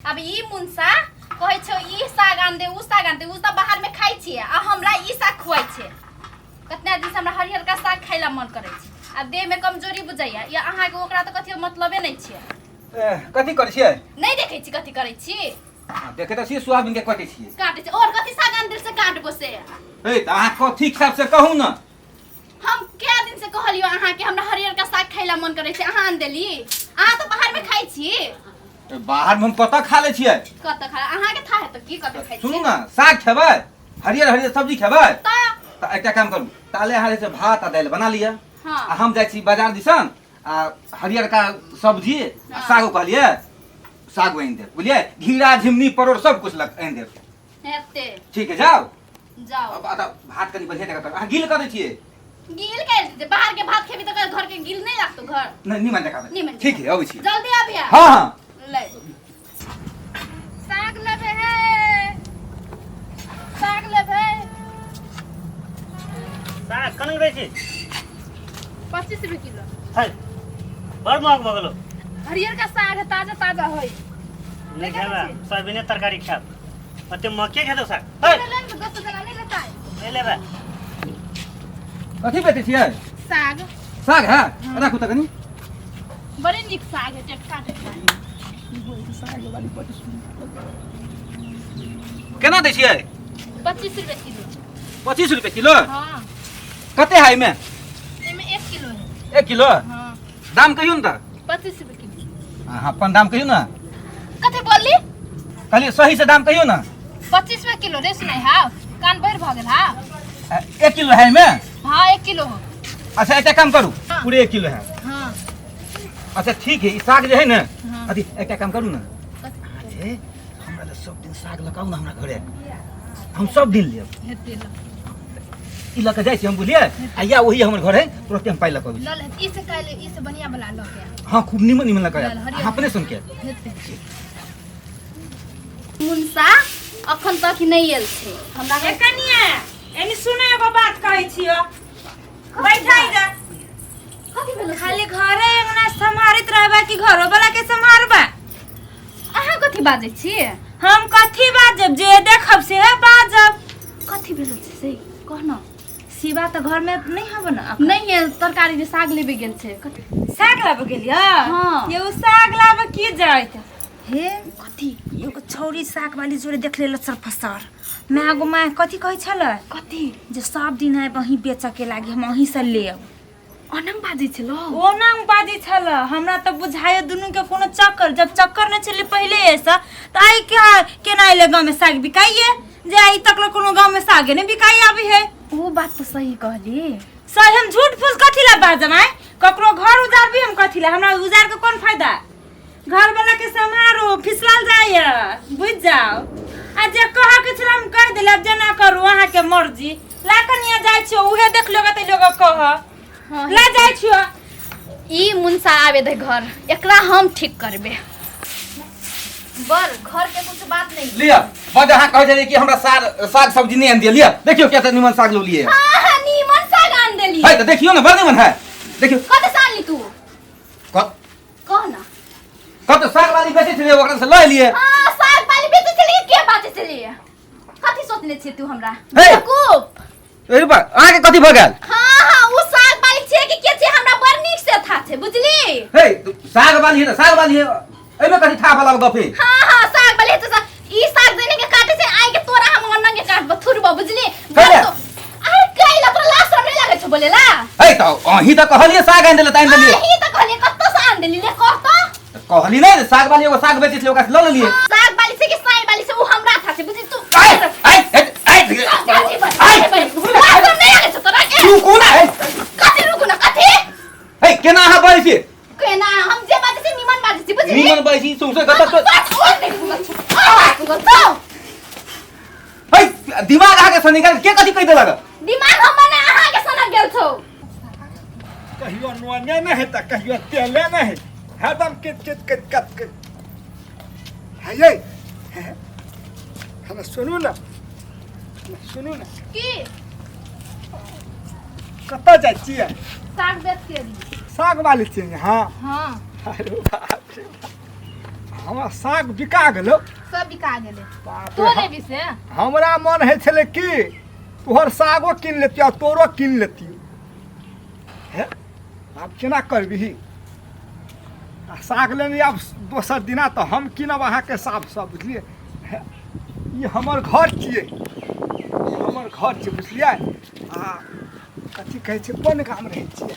अब ई मुनसा कहै छौ ई साग आन दे, उ साग आन दे, उ सब बाहर में खाइ छियै आ हमरा ई साग खुआइ छै। कतना दिन से हमरा हरियरका साग खाइ ला मन करै छै आ देह में कमजोरी बुझाइया। या अहाँके ओकरा तऽ कथियो मतलबे नहि छै। ए, कथी करै छियै? नहि देखै छी कथी करै छी? हाँ, देखै तऽ छियै सोयाबीन के कटै छियै। काटै छी और कथी साग आन दे से काटबो से। ए, तऽ अहाँ कथी हिसाब से कहू ने। हम कै दिन से कहलियो अहाँके हमरा हरियरका साग खाइ ला मन करै छै, अहाँ आन देली। अहाँ तऽ बाहर में खाइ छी। ए, बाहर में हम कतऽ खा लै छियै? कतऽ खा अहाँके था है तऽ की कतऽ खाइ छी? सुनू ने, साग खेबै, हरियर हरियर सब्जी खेबै? तऽ तऽ एकटा काम करू, ताले अहाँ जे छै भात आ दालि बना लिअ। हाँ। आ हम जाइ छी बाजार दिसन आ हरियरका सब्जी आ हाँ। सागो कहलियै सागो आनि देब, बुझलियै? घिरा झिमनी परोड़ सब कुछ लग आनि देब। हेतै। ठीक है, जाउ। जाओ। अब आता भात कनी बढ़िया जगह कर। अहाँ गिल कर दै छियै? गिल के जे बाहर के भात खेबी तऽ घर के गिल नहीं लागतो घर। नहीं, निमन जगह में। निमन। ठीक है, अबै छी। जल्दी आबिया। हाँ, हाँ। ले साग लेबे है, साग लेबे। साग कनक दै छी? 25 रुपए किलो। है, बड़ महग भऽ गेलो। हरियर का साग है, ताजा ताजा है। नहि खेबै, सोयाबीने तरकारी खायब। ओते मक्के खेतौ साग? है। ले ले, दोस्त जना नहीं लेता है। नहि लेबै। कथी बेचै छियै? साग। साग है? राखू तऽ कनी। बड़े निक साग है, टटका टटका। केना दै छियै? 25 रुपए किलो। 25 रुपए किलो? हाँ। कते है एहिमे? एहिमे 1 किलो है। 1 किलो? हाँ। दाम कहियौ ने तऽ। 25 रुपए किलो। अहाँ अपन दाम कहियौ ने। कथी बोलली? कहलियै सही से दाम कहियौ ने। 25 रुपए किलो रे सुनाई हा, कान भरि भऽ गेल हा। 1 किलो है एहिमे? हाँ, 1 किलो हो। अच्छा, एकटा काम करू। हाँ। पूरे 1 किलो है। हाँ। अच्छा ठीक है, ई साग जे है ने। हाँ। अथी एकटा काम करू ने। कथी? अहाँ जे हमरा लग सब दिन साग लऽ कऽ आउ ने हमरा घरे, हम सब दिन लेब। हेतै ल। ई लऽ कऽ जाइ छी हम, बुझलियै? आ या वही हमर घर है, तुरंते हम पाइ लऽ कऽ अबै छी। लऽ ले, ई से काल्हि ई से बढ़िया वाला लऽ के आउ। हाँ, खूब निमन निमन लऽ कऽ आयब। लऽ, हरियर। अहाँ अपने सुन के। हेतै। मुनसा अखन तक नहि आयल छै हमरा। ए कनिया, एनी सुन, एगो बात कहै छियो, बैठा इधर। कथी भेल? खाली घरे अंगना सम्हारैत रहबा कि घरो वाला के सम्हारबा? अहाँ कथी बाजै छी? हम कथी बाजब, जे देखब से बाजब। कथी भेल छै से कह न। शिवा तऽ घर में नहीं हब न अखन? नहि है, तरकारी जे साग लेबे गेल छै। कथी साग लाबऽ गेलियै? हाँ। ये उ साग लाबऽ की जाइत हे? कथी? एगो छौरी साग वाली जोरे देख ले लचर फसर माय गो माय। कथी कहै छलै? कथी? जे सब दिन आबि अहीं बेचऽ के लागी, हम अहीं से लेब। अनंग बाजै छलो? ओना बाजै छल। हमरा तऽ बुझायो दुनू के कोनो चक्कर, जब चक्कर नहि छलै पहिले ऐसा तऽ आइ के केना अइले गाँव में साग बिकाइए, जे आइ तक ले कोनो गाँव में सागे नहि बिकाइ आबै है। ओ बात तऽ सही कहली। सर, हम झूठ फूस कथी ला बाजम आइ? ककरो घर उजारबी हम कथी ला? हमरा उजार के कोन फायदा? घर वाला के सम्हारो, फिसलाल जाइए, बुझ जाओ। आ जे कह के छल हम कह देले, अब जेना करू अहाँ के मर्जी। ला कनिया, जाइ छियो, उहे देख लोग त लोग कह। हाँ, ला जाइ छियो। ई मुनसा आबे दे घर, एकरा हम ठीक करबे। बर घर के कुछ बात नहीं। लिअ, बड अहाँ कहै छलियै कि हमरा साग साग सब्जी नहि आनि दिअ। लिअ, देखियौ क्या निमन साग लो लिए। हाँ हाँ, नीमन साग आन देली। है तऽ देखियौ ने, बड़ निमन है, देखियौ। कते साल ली तू? कह ना। कत साग वाली बेचै छलियै, ओकरा से लऽ एलियै। हाँ, साग वाली बेचै छलियै के बाजै छलियै? कथी सोचने छियै तू हमरा? हे! बेवकूफ। अरे बा, अहाँके कथी भऽ गेल? हाँ हाँ, उ साग वाली छियै कि के छियै, हमरा बड़ नीक से था छै, बुझली? हे, साग वाली है तऽ साग वाली है, एहिमे कथी था वाला गप है? हाँ हाँ, साग वाली है तो ई साग देने के काटे छै, आइ के तोरा हम अन्ना के काटबो थुरबो, बुझली? कैला? अरे कैला तोरा लाज शरम नहीं लागै छौ बोलेला? हे, तऽ अहीं तऽ कहलियै साग आनि देले तऽ आनि देलियै। अहीं तऽ कहलियै, कतौ से आन देली ले कह तऽ। कहली नहि, साग वाली एगो साग बेचै छलै, ओकरा से लऽ लेलियै। साग वाली छै कि साई वाली छै, उ हमरा था छै, बुझली तू? आइ आइ आइ आइ कथी बस आइ लाज शरम नहीं लागै छौ तोरा के? रुकू ना हे। कथी रुकू ना, कथी? हे, केना अहाँ बजै छी? केना हम जे बाजै छी निमन बाजै छी, बुझली? निमन बजै छी सौंसे गतत। बस और नहीं भूगल छौ, और नहीं भूगल छौ। हे, दिमाग अहाँके सनी गेल के? कथी कहि देलक? दिमाग हमर ने अहाँ के सनक गेल छौ। कहियो नोने नहि हेतै, कहियो तेले नहि हेतै, हरदम किच किच किच कच किच है। यै हमरा सुनू ने, हमरा सुनू ने। की? कतऽ जाइ छियै? साग बेच के एली। साग वाली छियै? हाँ। हाँ। अरे बाप रे बाप। हमरा साग बिका गेलो। सब बिका गेलै। बाप तो रे, लेबी से? हमरा मन होइ छलै कि तोहर सागो कीन लेतियो आ तोरो कीन लेतियो। हे, आब केना करबिही? आ साग लेने आब दोसर दिना तऽ हम कीनब अहाँके साफ सब, बुझलियै? हे, ई हमर घर छियै, ई हमर घर छियै, बुझलियै? आ कथी कहै छै, कोन गाम रहै छियै?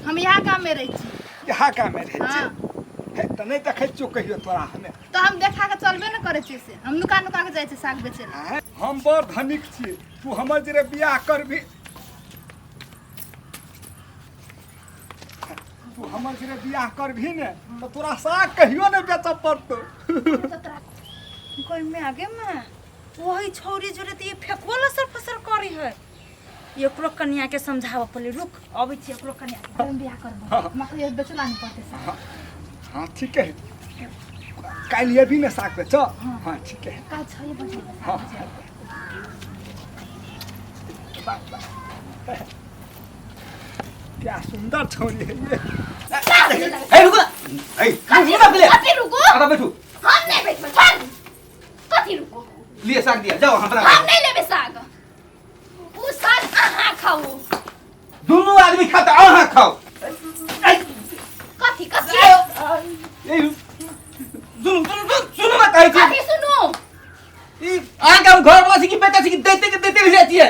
हम इएह गाममे रहै छी। इएह गाममे रहै छियै? हाँ। हे, तऽ नहि देखै छियौ कहियो तोरा हमे? तऽ हम देखा के चलबे ने करै छियै से, हम नुका नुका के जाइ छियै साग बेचै लए। आँय, हम बड़ धनिक छियै, तू हमर जरे बियाह करबी, तू हमर जरे बियाह करबी ने तऽ तोरा साग कहियो नहि बेचऽ पड़तौ। कोई में आगे में वही छौरी जोरे तो ये फेकुआ लसर फसर करी है। एकरो कन्या के समझाबऽ पड़ले। रुक, अबै छी एकरो कन्या के। हम बियाह करबो, हमरा कहियो बेचला नहि पड़तै साग। हाँ ठीक है, काल्हि अभी ने साग बेचऽ। हाँ ठीक है। काल्हि 6 बजे साग हाँ। बेचै। क्या सुंदर छौरी है ये। ए रुको ना, ए रुको ना पहले। कथी रुको? आगा बैठू। हम नहीं बैठबै, छोड़। कथी रुको? लिए साग दिया, जाओ हम बना। हम नहीं लेबै साग, उ साग अहाँ खाउ। दोनों आदमी खाता, अहाँ खाओ। कथी कथी? ए सुनू सुनू सुनू ना, कहै छी। कथी सुनू? ई अहाँके हम घर वाला छी कि बेटा छी कि देते के देते रहि जाइ छियै?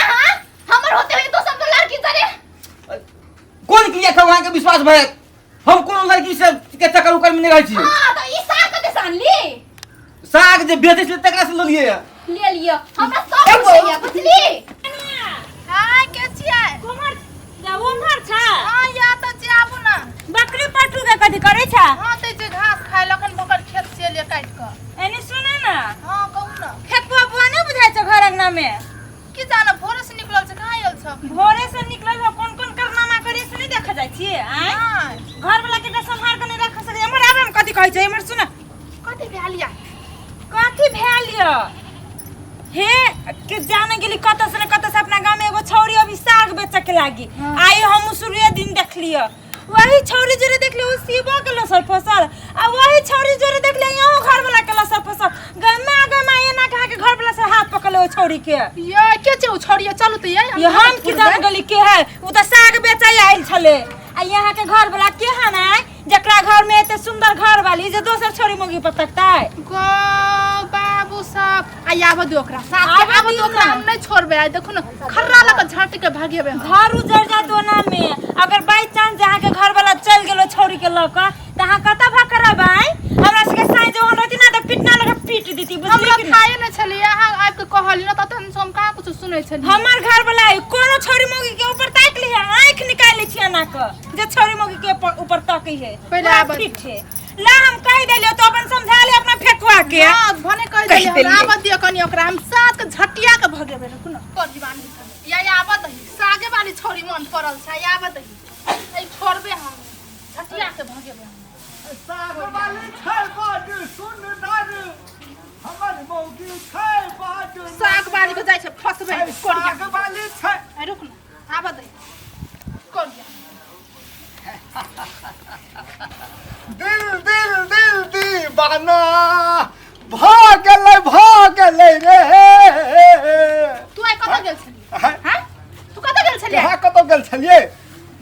अहाँ हमर होते हुए दोसर तो लड़की जरे कोन क्रिया खाउ अहाँके विश्वास भए हम कोनो लड़की से के चक्कर उकर में नहि रहै छियै? हाँ, तो ई साग कते से आनली? साग जे बेचै छलै तकरा से लऽ लियै। ले लिअ, हमरा सब बुझैया, बुझली? हां, के छियै? कुम्हर जा, उम्हर छा? हां, या तऽ जे आबू ना। बकरी पटरू के कथी करै छा? हां, तऽ जे घास खाय लखन ओकर खेत से ले काटि कऽ। एनी सुने ना। हां, कहू ना। फेकुआ बुआ नहि बुझाइ छौ घर अंगना में? की जाने, भोरे से निकलल छै, कहाँ आयल छ? भोरे से निकलल हो, कोन कोन कारनामा करे से नहीं देखा जाइ छियै? आँय, हां। घर वाला के सम्हार के नहीं रख सकै। एम्हर आबे, हम कथी कहै छै, एम्हर सुन। कथी भेल या? कथी भेल य? हे के जाने गेली कतऽ से ने कतऽ से अपना गाँव में एगो छौरी अभी साग बेचे के लागी। आई हम शुरुए दिन देखलिय, वही छौरी जोरे देखलिय उ शिवो के लसर फसल, आ वही छौरी जोरे देखलिय यहाँ घर वाला के लसर फसल। गमा गमा एना कहा के घर वाला से हाथ पकड़ले ओ छौरी के। ये के छै उ छौरी? चलू तऽ ये। ये हम की जाने गेली के है, उ तऽ साग बेचे आयल छले। आ यहाँ के घर वाला के हन है जकरा घर में एते सुंदर घर वाली जे दोसर छोरी मोगी पर तकतै? गो बाबू साहब, आ आबऽ दियौ ओकरा साथ के। आबऽ आबऽ दियौ दियौ ओकरा। ना। हम नहि छोड़बै आइ, देखू ने खर्रा लऽ कऽ झाँटि के भागेबै हम। घर उजड़ जात ओना में। अगर बाई चांस अहाँ के घर वाला चल गेलो छौरी के लऽ कऽ तऽ अहाँ कतऽ भकरबै? हमरा सबके साँझ जे ओहन रहती ना तऽ पिटना लऽ कऽ पीट देती, बुझलियै हमरा कि नहि? थाहे नहि छलियै, अहाँ आबि कऽ कहली ने तखन से हम कहाँ कुछो सुनै छलियै। हमर घर वाला कोनो छौरी मौगी के ऊपर ताकि ली है, आँखि निकालि लै छी एना कऽ जे छौरी मौगी के ऊपर तकै है। पहिले पूरा आबऽ ठीक छै, ला हम कहि देलियौ, तो अपन समझा ले अपना फेकुआ के। हाँ, भने कहि कहि देलियै हमरा। देलियै। आबऽ दियौ कनि ओकरा, हम साथ के झटिया के भगेबै। रुकू ने, कर जीवानी या या आबऽ दही, सागे वाली छौरी मन पड़ल छै। आबऽ दही, ऐ छोड़बै हम, झटिया के भगेबै हम। साग वाली छै बड सुन्दर, हमर मौगी छै बड। साग वाली के जाइ छै फसबै कोरिया। साग वाली छै। ऐ रुक ने, आबऽ दही कोरिया। दिल दिल दिल दीवाना भऽ गेलै, भऽ गेलै रे। तू आइ कतऽ गेल छली? हाँ, तू कतऽ गेल छली? कहाँ कतऽ गेल छलियै?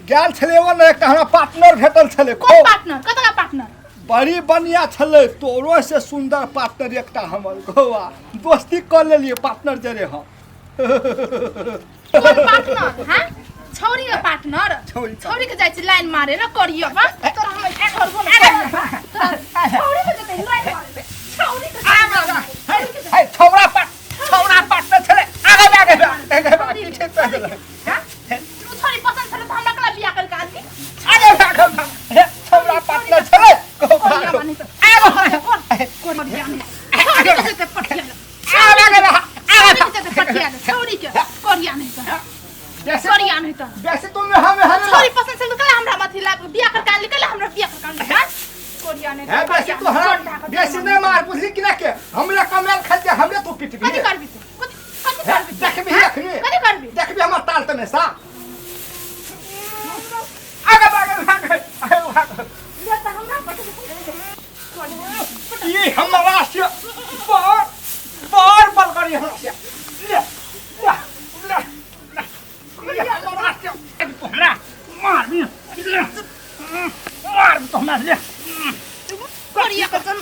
गेल छलियै ओने, एकटा हमरा पार्टनर भेटल छलै। कोन पार्टनर? कतऽ का पार्टनर? बड़ी बढ़िया छलै, तोरो से सुंदर पार्टनर एकटा हमर। गोवा दोस्ती कऽ लेलियै पार्टनर जरे हम। कोन पार्टनर? हाँ, छौरी के पार्टनर? छौरी के। छौरी के जाइ छै लाइन मारे ना करियो बा तोरा हम छोड़बो ना। तोरा छौरी के जेतै लाइन मारे, छौरी के लाइन मारे। हे, छौरा पार्ट छौरा पार्टनर छलै। आगे आगे आगे आगे पीछे पड़ गेलै। हाँ, तू छौरी पसंद छलै तऽ हमरा कला बियाह करके आदमी। आगे आगे, हे छौरा पार्टनर छलै। कोरिया बनी तऽ आगे कोरिया नहीं, छौरी के जेतै पटिया, आगे आगे छौरी के जेतै पटिया, छौरी के कोरिया नहीं तऽ वैसे कोरिया नहीं तऽ। वैसे तुम हमें हमें छोरी पसंद छलै तऽ कला हमरा मथी ला बियाह करके आनली, कला हमरा बियाह करके आनली? हाँ, कोरिया नहीं है तऽ वैसे तू हम बेसी नहीं मार, बुझली कि ना के हमरा कमेल खाते हमरे तू पिटबी। कथी करबी तू? कथी कथी करबी तू? देखबी अखनी। कथी करबी? देखबी हमर ताल तमेशा। आगे आगे आगे आगे आगे। ले तऽ हमरा पटक। मारबी हमरा से। ले ले ले ले तोरा से तो हमरा मारबी, ले मारबी तो हमरा ले। करिया कसम।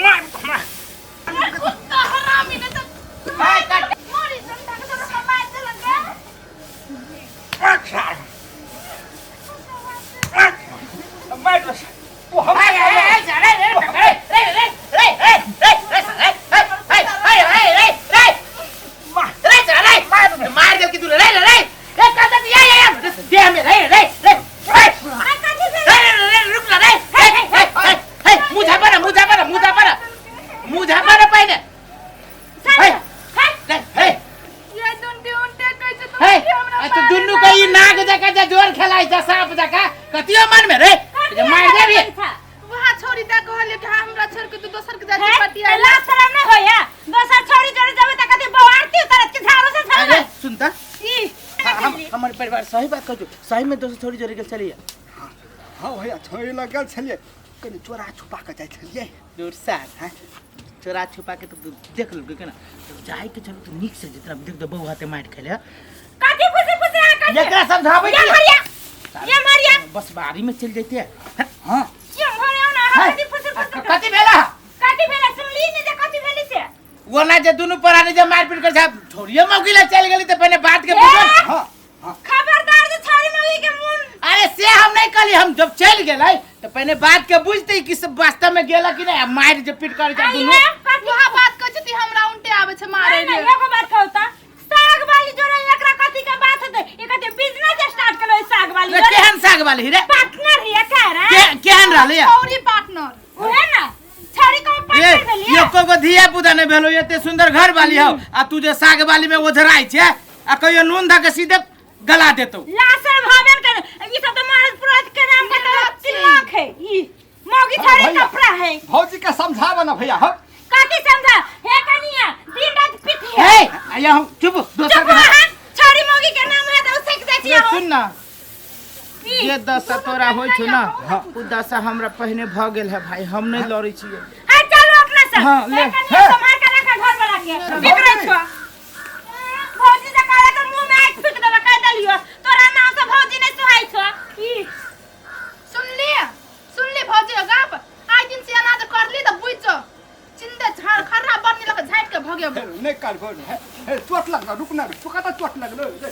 मारबी तो हमरा। कुत्ता हरामी ने तो मोरी जनता के तो मार देलन गे। मार तो हम। मार दे कि तू रे रे रे रे काटा दिया या देह में रे रे रे रे रे रुक ना रे हे हे हे मुझा पर मुझा पर मुझा पर मुझा पर पहिने हे हे हे। ये दुंटी उंटे कहै छै हे तो हमरा। आ तो दुन्नू के ई नाग जका जे जोर खेलाइ छ सांप जका कतियो मन में रे जे मार देबी। वहाँ छोरी दा कहलियो कि हमरा छोड़ के तू दोसर के जाति पति ए, लाज शरम नहीं होया? दोसर छोरी जोड़े जाबे त कथी बवारती उतारत के झाड़ू से झाड़ू। अरे सुनता ई हम हमर परिवार सही बात कहू, सही में दोसर छोरी जोड़े गेल छलियै? हाँ भैया, छोड़े लगल छलियै, कनि चोरा छुपा कऽ जाइ छलियै। दूर साथ हैं चोरा छुपा के तो देख लेलकै केना तो जाय के चलू तो नीक से जितना देख दो बौआ हाथे मारि खेले। कथी फुसी फुसी आ कथी? एकरा समझाबै ये की मारिया, ये मारिया। बस बारी में चल जैते। हां। ये मारिया ना, अहाँ कथी फुसी फुसी? कथी भेला? कथी भेला? सुनली ने जे कथी भेली से? ओना जे दुनू प्राणी जे मारपीट कर छै, छोड़िए मौगी ला चल गेली त पहिने बात के बुझल। हाँ हाँ। खबरदार जे छोरी मौगी के मुंह। अरे से हम नहीं कहली, हम जब चल गेलै त पहिने बात के बुझते कि सब वास्तव में गेला कि नहीं, आ मार जे पीट कर छै आई दुनू। है कथी? वहाँ बात कहै छै हमरा उल्टे आबै छै मारे। नहीं, नहीं, एगो बात कहू त साग वाली जोड़े एकरा कथी के बात होते? ई कथी बिजनेस स्टार्ट कलो साग वाली रे जोड़े? केहन साग वाली रे? पार्टनर हिया का रे? के केहन रहलै या? छौरी पार्टनर। उहे ना, छोरी को ए पार्टनर भेलिए। एको गो धिया पुता नहीं भेलो, एते सुंदर घर वाली हौ आ तू जे साग वाली में ओझराइ छै आ कहियो नून धऽ के सीधे गला देतौ। लासर भावेन कर ई सब तो महाराज पुरोहित के नाम के तो तिलक है। ई मौगी अरे छोरी भैया। कपड़ा है। भौजी के समझाबऽ ना भैया। हम कथी समझा हे कनिया, दिन रात पीती है। हे आया हम चुप दोसर चुप के रह, छोरी मौगी के नाम है तो सक जाइ छी। रे सुन ना, ई जे दशा तोरा होइ छौ ना हाँ। उ दशा हमरा पहिने भऽ गेल है भाई, हम नहीं लड़ै छियै। आ चलो अपना सब। हाँ, ले। हे कनिया, हे। संभाल के रखा घर वाला के बिगड़ै छौ। भौजी से कहला तो मुंह में आँख फूक देबा, कह देलियो तोरा नाम से भौजी नहीं सुहाई छौ। ई सुनली सुनली भौजी गप, आइ दिन से अनाज करली त बुझ जो चिंता झाड़ खर्रा बन्नी लग झाटि के भगे। नहीं करबो हे, हे चोट लगलो, रुक ना, रुक, कतऽ चोट लगलो रे?